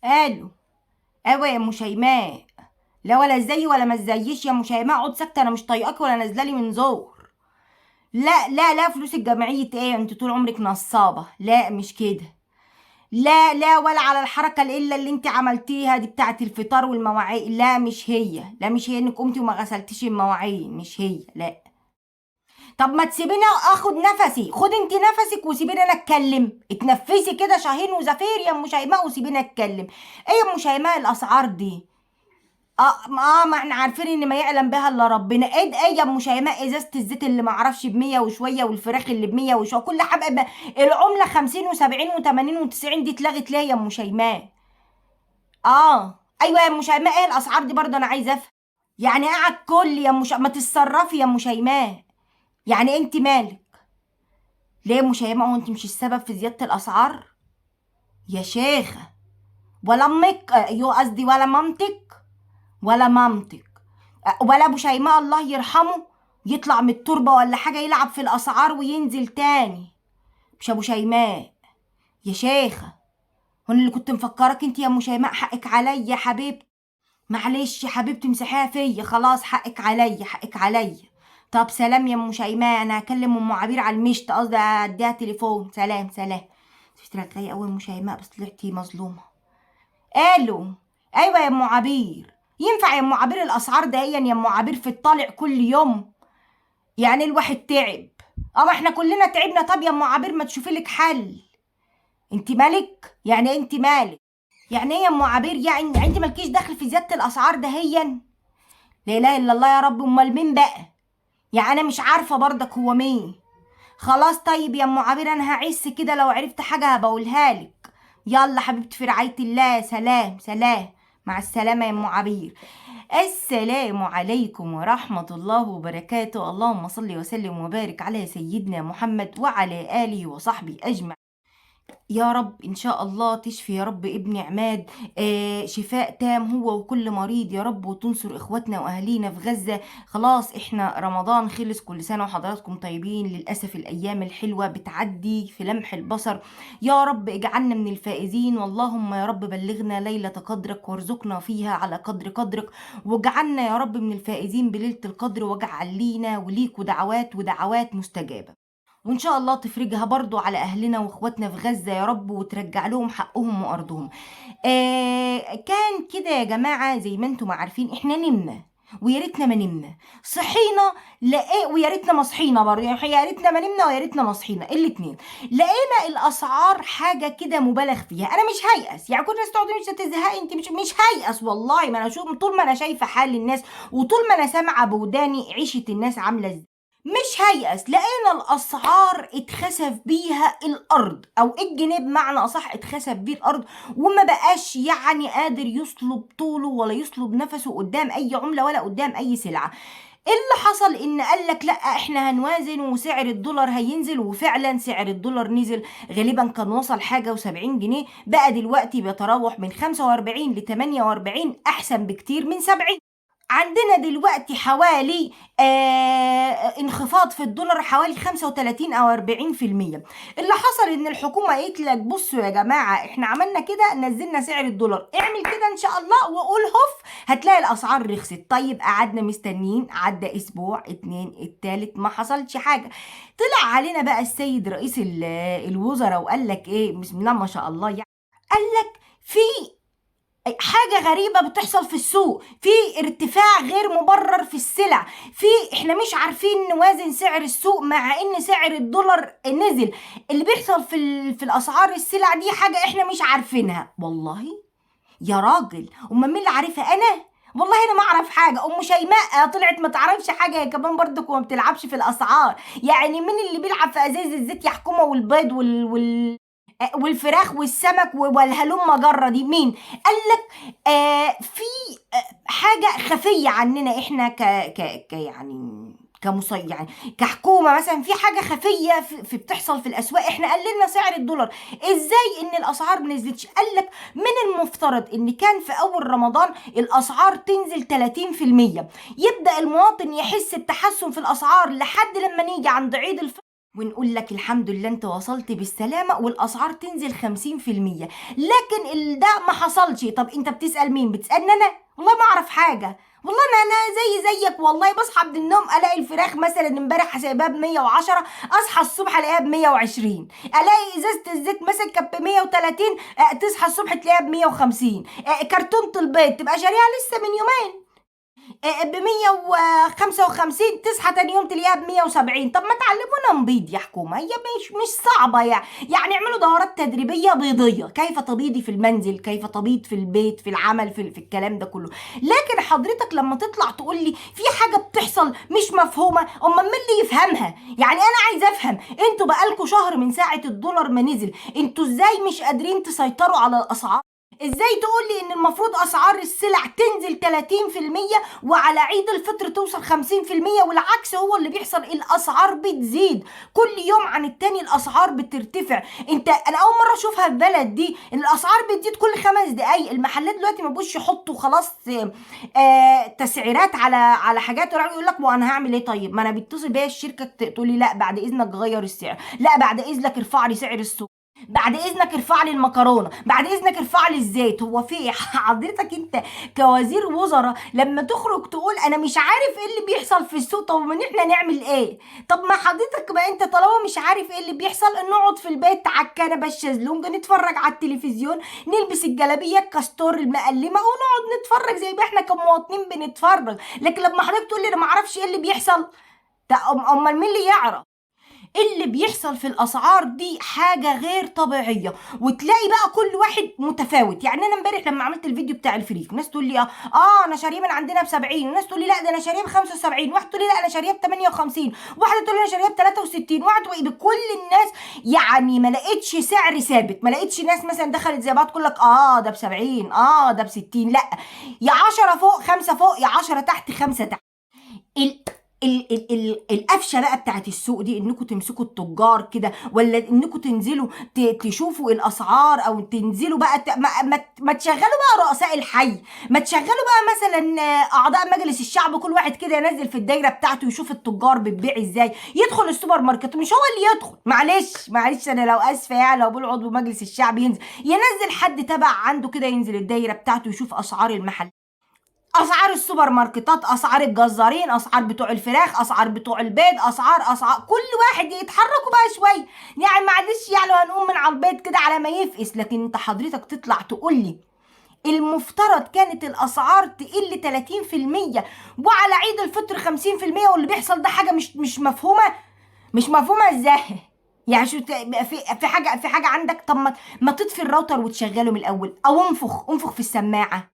الو. ايوه يا ام شيماء. لا ولا ازاي ولا ما ازيش يا ام شيماء، اقعد ساكته، انا مش طايقاك ولا نازله لي من زور. لا لا لا، فلوس الجمعية ايه؟ انت طول عمرك نصابه. لا مش كده، لا لا، ولا على الحركة القلة اللي انت عملتيها دي بتاعه الفطار والمواعيد. لا مش هي، لا مش هي انك قمتي وما غسلتيش المواعين، مش هي، لا. طب ما تسيبيني اخد نفسي، خد انت نفسك وسيبيني انا اتكلم، اتنفسي كده شاهين وزفير يا ام شيماء وسيبيني اتكلم. ايه يا ام شيماء الاسعار دي؟ ما احنا عارفين ان ما يعلم بها الا ربنا. ايه ده؟ ايه يا ام شيماء ازازة الزيت اللي ما اعرفش ب100 وشوية، والفراخ اللي ب100 وشوية، كل حاجة العملة 50 و70 و80 و90 دي اتلغت ليه يا ام شيماء؟ ايوه يا ام شيماء، ايه الاسعار دي برضه؟ انا عايزه افهم. يعني قعد كل يا ام شيماء، ما تتصرفي يا ام شيماء، يعني انت مالك؟ ليه يا ام شيماء؟ هو انت مش السبب في زيادة الاسعار يا شيخه؟ ولا امك، ايوه قصدي ولا مامتك، ولا مامتك، ولا ابو شيماء الله يرحمه يطلع من التربة ولا حاجة يلعب في الاسعار وينزل تاني. مش ابو شيماء يا شيخه، هو انا اللي كنت مفكرك انت يا ام شيماء. حقك عليا يا حبيبتي، معلش يا حبيبتي امسحيها فيا، خلاص حقك عليا، حقك عليا. طب سلام يا ام شيماء، انا هكلم ام عبير على المشط، قصدي اديها تليفون. سلام سلام. شفت رغايه قوي ام شيماء، بس طلعتي مظلومة. الو. ايوه يا ام عبير، ينفع يا ام عبير الاسعار ده هي يا ام عبير في الطالع كل يوم؟ يعني الواحد تعب. ما احنا كلنا تعبنا. طب يا ام عبير ما تشوفي لك حل. انت مالك؟ يعني انت مالك؟ يعني ايه يا ام عبير؟ يعني انت مالكيش دخل في زيادة الاسعار دهيا؟ لا اله الا الله يا رب، امال مين بقى؟ يعني انا مش عارفه برضك هو مين. خلاص طيب يا ام عبير، انا هعس كده، لو عرفت حاجة هبقولها لك. يلا حبيبتي في رعاية الله، سلام سلام، مع السلامة يا ام عبير. السلام عليكم ورحمة الله وبركاته، اللهم صل وسلم وبارك على سيدنا محمد وعلى اله وصحبه اجمعين. يا رب إن شاء الله تشفي يا رب ابن عماد شفاء تام هو وكل مريض يا رب، وتنصر إخواتنا وأهالينا في غزة. خلاص إحنا رمضان خلص، كل سنة وحضراتكم طيبين. للأسف الأيام الحلوة بتعدي في لمح البصر. يا رب اجعلنا من الفائزين، واللهم يا رب بلغنا ليلة قدرك وارزقنا فيها على قدر قدرك، واجعلنا يا رب من الفائزين بليلة القدر، واجعل لينا وليك ودعوات ودعوات مستجابة. وإن شاء الله تفرجها برضو على أهلنا وإخواتنا في غزة يا رب، وترجع لهم حقهم وأرضهم. كان كده يا جماعة، زي ما انتم عارفين إحنا نمنا ويا ريتنا ما نمنا، صحينا لقي ويا ريتنا ما صحينا برضه، يعني يا ريتنا ما نمنا ويا ريتنا ما صحينا الاتنين. لقينا الأسعار حاجة كده مبالغ فيها. أنا مش هيأس، يعني كل الناس تقعد مش هتزهقي انت، مش هيأس والله. ما أنا شو طول ما أنا شايفة حال الناس وطول ما أنا سامعة بوداني عيشة الناس عاملة ازاي، مش هيأس. لقينا الأسعار اتخسف بيها الأرض، أو الجنيه بمعنى أصح اتخسف بيه الأرض، وما بقاش يعني قادر يصلب طوله ولا يصلب نفسه قدام أي عملة ولا قدام أي سلعة. اللي حصل إن قال لك لا إحنا هنوازن وسعر الدولار هينزل، وفعلا سعر الدولار نزل، غالبا كان وصل حاجة وسبعين جنيه، بقى دلوقتي بيتراوح من 45 ل48، أحسن بكتير من 70. عندنا دلوقتي حوالي انخفاض في الدولار حوالي 35 أو 40%. اللي حصل إن الحكومة قالت لك بصوا يا جماعة إحنا عملنا كده، نزلنا سعر الدولار، اعمل كده إن شاء الله وقول هف هتلاقي الأسعار رخصت. طيب قعدنا مستنيين، عدى أسبوع 2 التالت ما حصلش حاجة. طلع علينا بقى السيد رئيس الوزراء وقال لك إيه، بسم الله ما شاء الله، يعني قال لك في حاجة غريبة بتحصل في السوق، في ارتفاع غير مبرر في السلع، في احنا مش عارفين نوازن سعر السوق مع ان سعر الدولار نزل. اللي بيحصل في الاسعار السلع دي حاجة احنا مش عارفينها. والله يا راجل، امال مين اللي عارفها؟ انا والله انا ما اعرف حاجة. ام شيماء طلعت ما تعرفش حاجة هي كمان برضك، وما بتلعبش في الاسعار. يعني مين اللي بيلعب في ازايز الزيت يا حكومة، والبيض والفراخ والسمك والهلوم مجرة دي مين؟ قال لك في حاجة خفية عننا احنا ك ك ك يعني كمصي، يعني كحكومة مثلا، في حاجة خفية في بتحصل في الأسواق. احنا قللنا سعر الدولار، ازاي ان الأسعار ما نزلتش؟ قال لك من المفترض ان كان في أول رمضان الأسعار تنزل 30%، يبدأ المواطن يحس بتحسن في الأسعار لحد لما نيجي عند عيد الفطر ونقول لك الحمد لله انت وصلت بالسلامة والاسعار تنزل 50%، لكن ده ما حصلش. طب انت بتسأل مين؟ بتسألني انا؟ والله ما اعرف حاجة، والله انا زي زيك، والله بصحى من النوم الاقي الفراخ مثلا امبارح سايباها ب 110، اصحى الصبح الاقيها ب 120، الاقي ازازة الزيت مثلا كانت ب 130، تصحى الصبح تلاقيها ب 150، كرتونة البيض تبقى شاريها لسه من يومين ب 155، تصحى تاني يوم تلاقيها ب 170. طب ما تعلمونا نبيض يا حكومة، هي مش صعبة يعني اعملوا دورات تدريبية بيضيه، كيف تبيضي في المنزل، كيف تبيض في البيت، في العمل، في الكلام ده كله. لكن حضرتك لما تطلع تقول لي في حاجة بتحصل مش مفهومه، امال مين اللي يفهمها؟ يعني انا عايزه افهم، انتوا بقالكوا شهر من ساعة الدولار ما نزل، انتوا ازاي مش قادرين تسيطروا على الاسعار؟ ازاي تقول لي ان المفروض اسعار السلع تنزل 30% وعلى عيد الفطر توصل 50%، والعكس هو اللي بيحصل، الاسعار بتزيد كل يوم عن التاني، الاسعار بترتفع. انا اول مرة اشوفها في البلد دي ان الاسعار بتزيد كل 5 دقايق. المحلات دلوقتي ما بقوش يحطوا خلاص تسعيرات على حاجات، وراح يقول لك وانا هعمل ايه؟ طيب ما انا بيتصل بيا الشركة تقول لي لا بعد اذنك غير السعر، لا بعد اذنك ارفع لي سعر السوق، بعد اذنك ارفع لي المكرونه، بعد اذنك ارفع لي الزيت. هو في ايه؟ حضرتك انت كوزير وزراء لما تخرج تقول انا مش عارف ايه اللي بيحصل في السوق، طب من احنا نعمل ايه؟ طب ما حضرتك ما انت طالما مش عارف ايه اللي بيحصل، نقعد في البيت على الكنبة الشازلونج، نتفرج على التلفزيون، نلبس الجلابية الكاستور المقلمه ونقعد نتفرج زي ما احنا كمواطنين بنتفرج. لكن لما حضرتك تقول لي انا ما اعرفش ايه اللي بيحصل، ده امال مين اللي يعرف؟ اللي بيحصل في الاسعار دي حاجة غير طبيعية، وتلاقي بقى كل واحد متفاوت. يعني انا امبارح لما عملت الفيديو بتاع الفريك، ناس تقول لي انا شاريه من عندنا ب 70، وناس تقول لي لا ده انا شاريه ب 75، واحد تقول لي لا انا شاريه ب 58، واحدة تقول لي انا شاريه ب 63، واحد تقول لي بكل الناس. يعني ما لقيتش سعر ثابت، ما لقيتش ناس مثلا دخلت زي بعض تقول لك ده ب 70، ده ب 60، لا يا 10 فوق 5 فوق، يا 10 تحت 5 تحت. ال ال ال ال القفشه بقى بتاعت السوق دي، انكم تمسكوا التجار كده، ولا انكم تنزلوا تشوفوا الاسعار، او تنزلوا بقى ما تشغلوا بقى رؤساء الحي، ما تشغلوا بقى مثلا اعضاء مجلس الشعب، كل واحد كده ينزل في الدايرة بتاعته يشوف التجار بتبيع ازاي، يدخل السوبر ماركت، مش هو اللي يدخل، معلش انا لو اسفه يعني لو بقول عضو مجلس الشعب ينزل حد تبع عنده كده، ينزل الدايرة بتاعته يشوف اسعار المحل، اسعار السوبر ماركتات، اسعار الجزارين، اسعار بتوع الفراخ، اسعار بتوع البيض، اسعار كل واحد يتحركوا بقى شوية. يعني معلش يعني لو هنقوم من على البيض كده على ما يفقس، لكن انت حضرتك تطلع تقول لي المفترض كانت الاسعار تقل 30% وعلى عيد الفطر 50%، واللي بيحصل ده حاجة مش مفهومه. مش مفهومه ازاي؟ يعني شو في حاجة عندك؟ طب ما تطفي الراوتر وتشغله من الاول، او انفخ في السماعة.